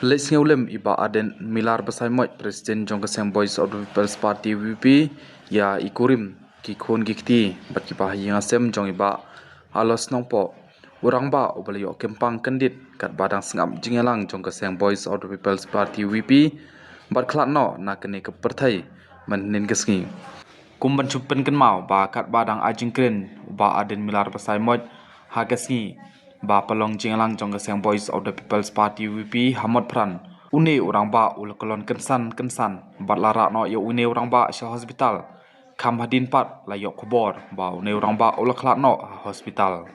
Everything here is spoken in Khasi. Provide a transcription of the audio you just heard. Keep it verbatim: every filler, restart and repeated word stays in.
Pynleit sngewlem i Bah Ardent Miller Basaiawmoit, President jong ka seng Voice of the People's Party VPP, ïa i kurim, ki khun ki kti bad ki ba ha ïing ha sem jong i Bah Aloysius Nongpoh, u rangbah uba la ïoh kyrpang kyndit katba dang sngap jingïalang jong ka seng Voice of the People's Party VPP, bad khlad noh na kane ka pyrthei mynhynnin ka sngi. Kum ban shu pynkynmaw ba katba dang ai jingkren u Bah Ardent Miller Basaiawmoit ha ka sngi ba pynlong jingïalang jong ka seng Voice of the People's Party VPP ha Motphran, une u rangbah u la kyllon kynsan kynsan bad la rah noh ïa une u rangbah sha hospital. Kham hadien pat la ïoh khubor ba une u rangbah u la khlad noh ha hospital.